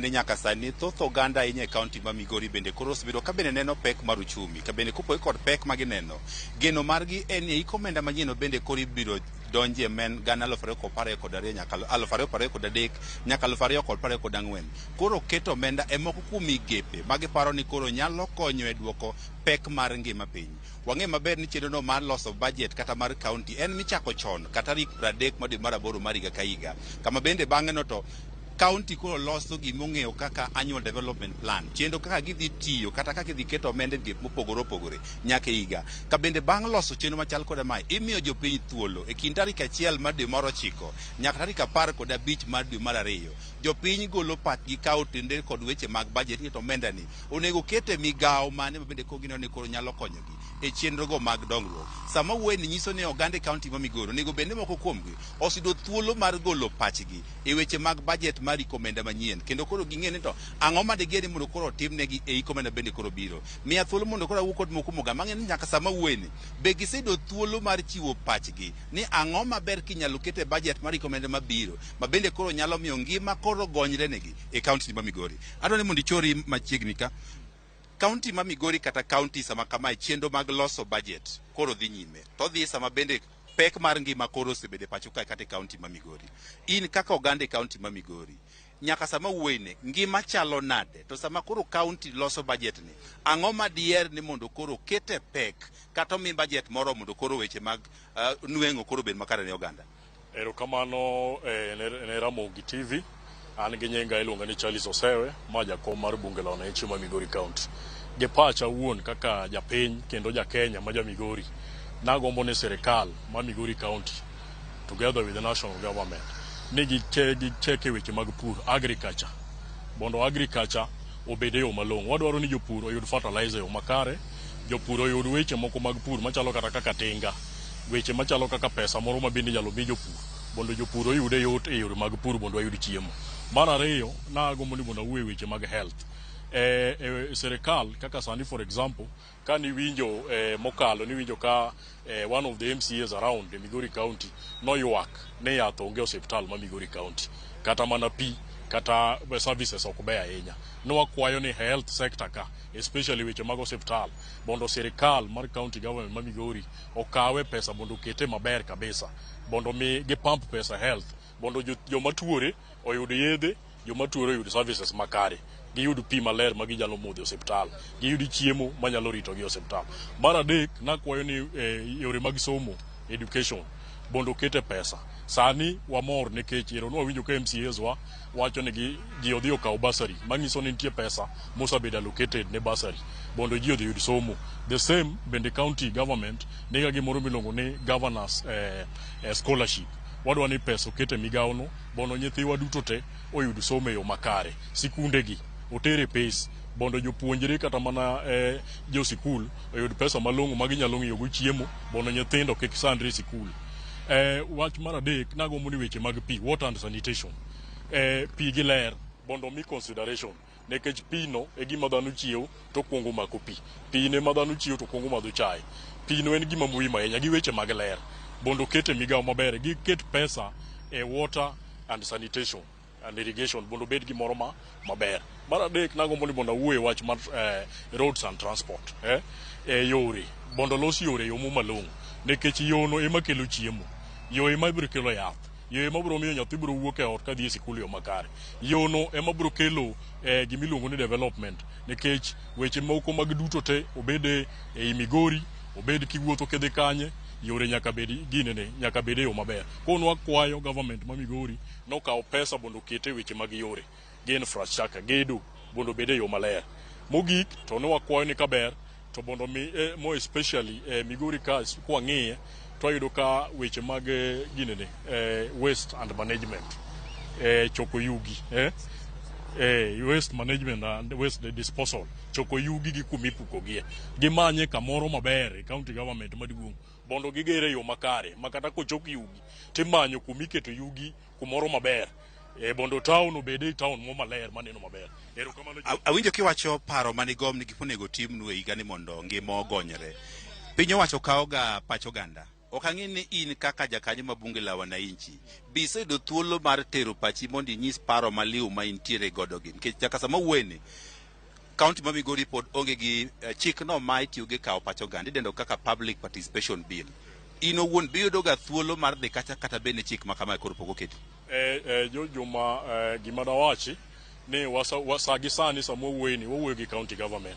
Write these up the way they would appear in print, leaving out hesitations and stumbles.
ni nyaka sani thoth oganda ahinya e kaunti ma Migori bende koro osebedo ka bende neno pek mar uchumi. Ka bende kopogore kod pek ma gineno, geno margi en ni hik omenda manyien bende koro ibiro donjie men 2022 nyaka 2023 nyaka 2024. Koro keto omenda e moko kuom migepe ma giparo ni koro nyalo konyo e duoko pek mar ngima piny. Wang'e maber ni chenro no mar loso budget kata mar kaunti en michako chon kata tarik 30 mar dwe mar aboro mar higa ka higa. Kama bende bang'e no to kaunti koro loso gimong'eyo kaka annual development plan, chenro kaka gidhi tiyo kata kaka gidhi keto omenda e migepe mopogore opogore nyaka e higa. Ka bende bang' loso chenro machal koda mae, imiyo jopiny thuolo e kind tarik 1 mar dwe mar 9 nyaka tarik 15 mar dwe mar 2. Jopiny golo pachgi ka otende kod weche mag budget ni to omenda ni onego ket e migawo mane ma bende koro gineno ni koro nyalo konyogi e chenrogo mag dongruok. Sama wuoye ni nyiso ni oganda e kaunti ma Migori onego bed ni moko kuomgi oseyudo thuolo mar golo pachgi e weche mag budget mar hik omenda manyien kendo koro ging'e ni to ang'o ma diger ni mondo koro otimnegi e hik omenda bende koro biro. Miya thuolo mondo koro awuo kod moko kuom oganda mang'e ni nyaka sama wuoye ni be giseyudo thuolo mar chiwo pachgi ni ang'o maber kinyalo ket e budget mar hik omenda mabiro ma bende koro nyalo miyo ngima koro gonyre negi e kaunti ma Migori. Adwaro ni mondo ichori machiegni ka. Kaunti ma Migori kata kaunti sama kamae chenro mag loso budget koro dhi nyime. To dhi sama bende pek mar ngima koro osebedo e pacho kae kata e kaunti ma Migori. In kaka oganda e kaunti ma Migori, nyaka sama wuoyene, ngima chalo nade? To sama koro kaunti loso budget ni, ang'o ma diher ni mondo koro kete pek kata omi budget moro mondo koro weche mag nweng'o koro obed makare ne oganda? Erokamano ne Ramogi TV. An gi nyinga iluonga ni Charles Osewe, ma jakom mar bunge la wananchi ma Migori County. Gi pacha awuon kaka japiny kendo ja Kenya ma ja Migori, nagombo ni sirikal ma Migori County together with the national government ni gicheke weche mag pur, agriculture, mondo agriculture obed e yo malong'o. Wadwaro ni jopur oyud fertilizer e yo makare, jopur oyud weche moko mag pur machalo kata kaka tinga, weche machalo kaka pesa moro ma bende inyalo mi jopur mondo jopur oyude yot e yore mag pur mondo wayud chiemo. Mar ariyo, nagombo ni mondo awuo e weche mag health. E sirikal kaka sani, for example, ka niwinjo mokalo niwinjo ka one of the MCAs around e Migori County noywak ni yath onge e osiptal ma Migori County, kata mana pi kata services ok beyo ahinya. Nwakwayo ni health sector ka, especially weche mag osiptal, mondo sirikal mar county government ma Migori okawe pesa mondo okete maber kabisa, mondo mi gipump pesa health mondo joma tuore oyud yedhe, joma tuore oyud services makare, giyud pi maler ma ginyalo modho e osiptal, giyud chiemo manyalo ritogi e osiptal. Mar adek, nakwayo ni yore mag somo, education, mondo okete pesa. Sani wamor nikech ero nwawinjo ka MCAs wa wacho ni ji odhi okaw bursary, manyiso ni nitie pesa mosebedo allocated ne bursary mondo ji odhi oyud somo. The same bende county government niga gimoro miluongo ni governors scholarship. Wadwa ni pesa oket e migawo no mondo nyithiwa duto te oyud somo e yo makare. Sikunde gi otere pes mondo jopuonjre kata mana jo sikul oyud pesa malong'o ma ginyalo ng'iewo go chiemo mondo nyithindo kik sandre e sikul. Wach mar adek, nagombo ni weche mag pi, water and sanitation, pi gi ler mondo omi consideration nikech pi no e gima dhano chiew to kuongo mako pi. Pi no ema dhano chiew to kuongo madho chae. Pi no en gima muhimu ahinya gi weche mag ler mondo oket e migawo maber, giket pesa e water and sanitation and irrigation mondo obed gimoro ma maber. Mar adek, nagombo ni mondo awuo e wach mar roads and transport, yore mondo olos yore e yo malong'o nikech yono ema kelo chiemo, yo ema biro kelo yath, yo ema biro miyo nyathi biro wuok e ot kadhi e sikul e yo makare, yono ema biro kelo gimiluongo ni development nikech weche moko mag duto te obed ei Migori, obed kiwuotho kidhi kanye, yore nyaka bed ginene, nyaka bed e yo maber. Koro nwakwayo government ma Migori nokaw pesa mondo oket e weche mag yore gi infrastructure, gedo mondo obed e yo maler. Mogik to ne wakwayo ni kaber to mondo mi more especially Migori ka kwang'iye to wayudo ka weche mag ginene waste and management, choko yugi, waste management and waste disposal, choko yugi gi kumipukogie, gimanye kamoro maber e county government maduong' mondo gigere e yo makare ma kata kochok yugi timanyo kumiketo yugi kumoro maber, mondo town obed e town mo maler maneno maber. Erokamano. Awinjo kiwacho paro manigom ni gik monego timnu e higani mondo ngima ogonyre. Piny owacho kawo ga pach oganda. Ok ang'e ni in kaka jakanyo ma bunge la wananchi, be iseyudo thuolo mar tero pachi mondo inyis paro maliw ma intiere godo gi. Nikech nyaka sama wuoyeni, kaunti ma Migori pod onge gi chikno ma itiyo gi kawo pach oganda, idendo kaka Public Participation Bill. In owuon be iyudo ga thuolo mar dhi kacha kata bende chik ma kamae koro pok oketi? Juma, gima dawachi ni wasa gi sani sama wawuoyeni, wawuoyo gi county government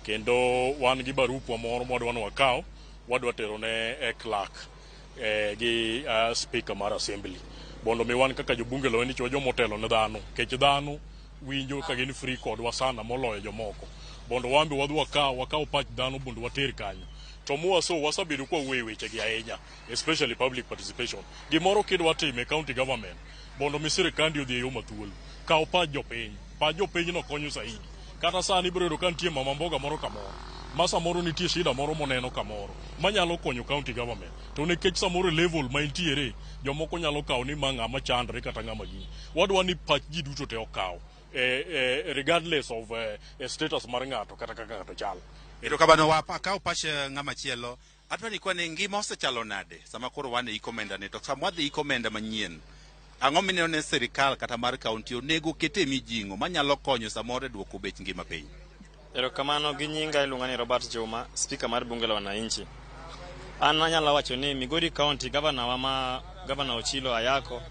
kendo wan gi barupwa moro mwadwa ni wakaw, wadwa tero ne clerk gi speaker mar assembly mondo mi wan kaka jobunge la wananchi wa joma otelo ne dhano, nikech dhano winjo ka gin free kodwa sana moloyo jomoko, mondo wan be wadhi wakaw pach dhano mondo water kanyo. To mwaso wasebedo kwa wuoyo e wechegi ahinya, especially public participation. Gimoro kidwa timo e county government mondo mi sirikandi odhi e yo mathuolo, kaw pach jopiny. Pach jopiny no konyo zaidi. Kata sani ibiro yudo ka nitie mama mboga moro kamoro ma samoro nitie shida moro moneno kamoro manyalo konyo county government, to nikech samoro e level ma intiere, jomoko nyalo kawo ni ma ng'ama chandre kata ng'ama gini. Wadwa ni pach ji duto te okaw regardless of status mar ng'ato kata kaka ng'ato chal. Erokamano, wakaw pach ng'ama chielo. Adwa ni kwane ngima osechalo nade sama koro wan e hik omenda ni, to sama wadhi hik omenda manyien, ang'o mineno ne sirikal kata mar kaunti onego kete mijing'o manyalo konyo samoro e duoko bech ngima piny? Erokamano, gi nyinga iluonga ni Robert Juma, speaker mar bunge la wananchi. An anyalo wacho ni Migori County, gavana wa ma gavana Ochilo Ayako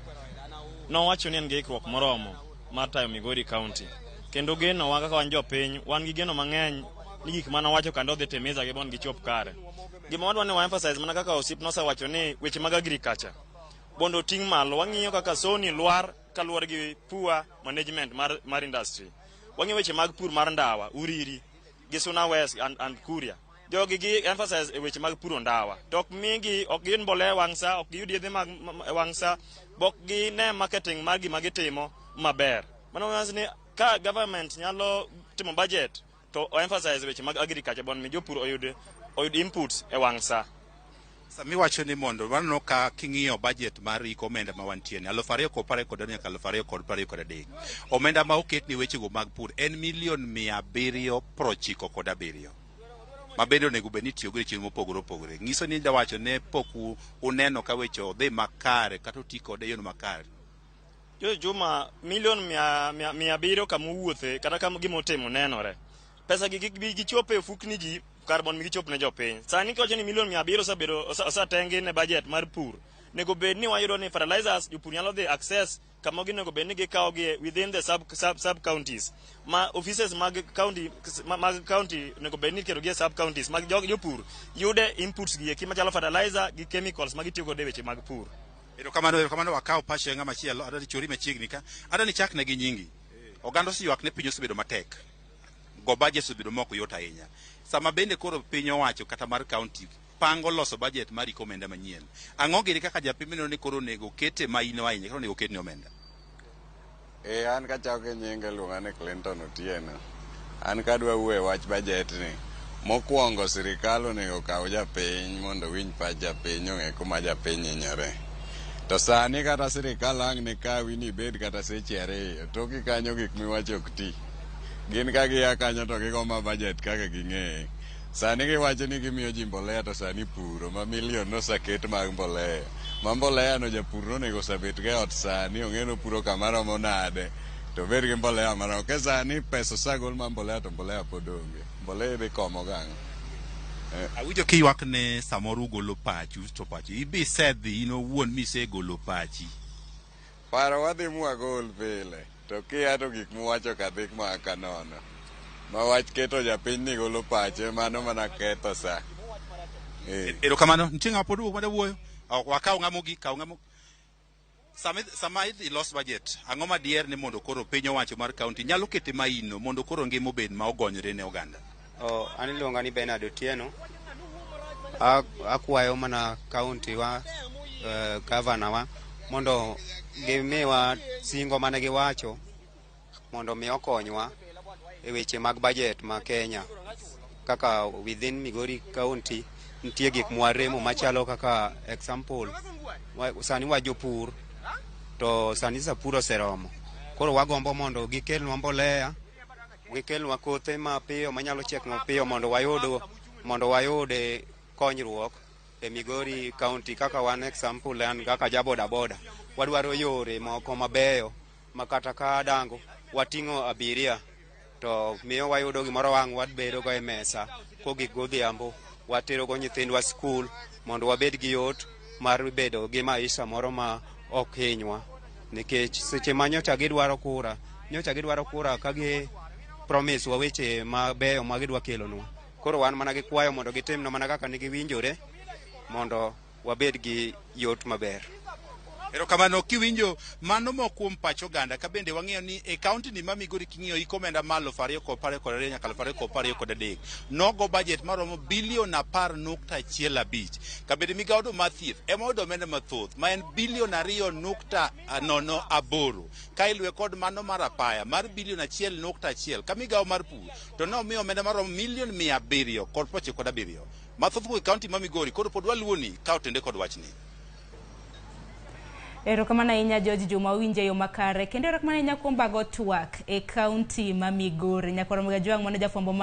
nowacho ni en gi ikruok moromo mar tayo Migori County. Kendo geno wa kaka wan jopiny, wan gi geno mang'eny ni gik mane owacho kendo odhi timiza gi mondo gichop kare. Gima wadwa ni wa emphasize mana kaka osiep nosewacho ni weche mag agriculture mondo oting' malo. Wang'iyo kaka Sony lwar kaluwore gi poor management mar industry. Wang'iyo weche mag pur mar ndawa, Uriri gi Suna West and Kuria. Jogi gi emphasize e weche mag puro ndawa. To ok migi, ok giyud mbolea e wang' sa, ok giyud yedhe mag e wang' sa, bok gine marketing mar gima gitimo maber. Mano nyiso ni ka government nyalo timo budget to o emphasize weche mag agriculture mondo mi jopur oyud inputs e wang' sa. Sami wacho ni mondo waneno ka king'iyo budget mar hik omenda ma wantie ni 2022 nyaka 2023, omenda ma oket ni wechego mag pur en milion 797 ma bende onego bed ni itiyogo e chenro mopogore opogore. Nyiso ni jawacho ne pok uneno ka weche odhi makare kata oti kode e yono makare. Jo Juma, milion 700 kama owuothe kata kama gima otimo nenore. Pesa gi kik bi gichop e ofukni ji kar mondo mi gichop ne jopiny. Sani kiwacho ni milion 700 osebedo osetengi ne budget mar pur, nego bed ni wayudo ni fertilizers jopur nyalo dhi access kama ginego bed ni gikawo gi within the sub counties, ma offices mag county onego bed ni iketo gi e sub counties mag jopur yude inputs gi eki machalo fertilizer gi chemicals ma gitiyo godo e weche mag pur. Erokamano, erokamano. Wakaw pach ng'ama chielo. Adwa ni chori machiegni ka. Adwa ni chakne gi nyingi. Oganda oseywak ne piny osebedo matek. Go budget osebedo mok yot ahinya. Sama bende koro piny owacho kata mar county pango loso budget mar hik omenda manyien, ang'o gini kaka japiny mineno ni koro onego kete maino ahinya kata onego ketne omenda? An kachako gi nyinga iluonga ni Clinton Otieno. An kadwa wuoyo e wach budget ni, mokwongo sirikal onego okaw japiny mondo owinj pach japiny, ong'e kuma japiny hinyore. To sani kata sirikal ang' ne kawi ni ibed kata seche 2, toki kanyo gik miwacho ok ti. Gin ka gia kanyo to gigo ma budget kaka ging'eye. Sani giwacho ni gimiyo ji mbolea, to sani puro ma milion noseket mag mbolea. Ma mbolea no japur nonego osebet go e ot sani, ong'e ni opuro kama romo nade, to obed gi mbolea maromo. Ke sani pesa osegol mar mbolea to mbolea pod onge. Mbolea idhi komo gang'o? Awinjo kiywak ne samoro ugolo pachu to pachu ibi isedhi in owuon misegolo pachi. Paro wadhi mwagol pile, to kia to gik muwacho ka dhi ma ka nono. Ma wach keto japiny ni golo pache, mano mana ketho sa. Erokamano. Nitie ng'ama pod wuok mada wuoyo? Ok, wakaw ng'ama mogik, kaw ng'ama sama idhi los budget, ang'o madier ni mondo koro piny owacho mar county nyalo kete maino mondo koro ngima obed ma ogonyore ne oganda? Oh, an iluonga ni Bernard Otieno. Akwayo mana county wa, gavana wa mondo gimiwa singo mane giwacho mondo mi okonywa e weche mag budget ma Kenya. Kaka within Migori County nitie gik mwaremo machalo kaka example, sani wa jopur to sani sa pur oseromo. Koro wagombo mondo gikelnwa mbolea, gikelnwa kothe mapiyo manyalo chiek mapiyo mondo wayud konyruok. E Migori County kaka wan, example, an kaka ja boda boda, wadwaro yore moko mabeyo ma kata ka dango wating'o abiria to miyo wayudo gimoro wang' wabedo go e mesa kogik godhiambo, watero go nyithindwa skul mondo wabed gi yot mar bedo gi maisha moro ma ok hinywa, nikech seche ma nyocha gidwaro kura ka gi promise wa weche mabeyo ma gidwa kelonwa. Koro wan mana gi kwayo mondo gitimnwa mana kaka ne giwinjore mondo wabed gi yot maber. Erokamano. Kiwinjo mano moko kuom pach oganda, ka bende wang'eyo ni e kaunti ni ma Migori, king'iyo hik omenda ma 2022 nyaka 2023, nogo budget maromo bilion 10.15, ka bende migawo do mar thieth ema oyudo omenda mathoth ma en bilion 2.08, ka iluwe kod mano mar apaya mar bilion 1.1, ka migawo mar pur to nomiyo omenda maromo milion 797. Mathoth kuom e kaunti ma Migori koro pod waluwoni ka otende kod wachni. Erokamano ahinya, George Juma, owinjo e yo makare, kendo erokamano ahinya kuom bago twak e kaunti ma Migori. Nyakwar Ramogi Ajwang', mano jafwambo.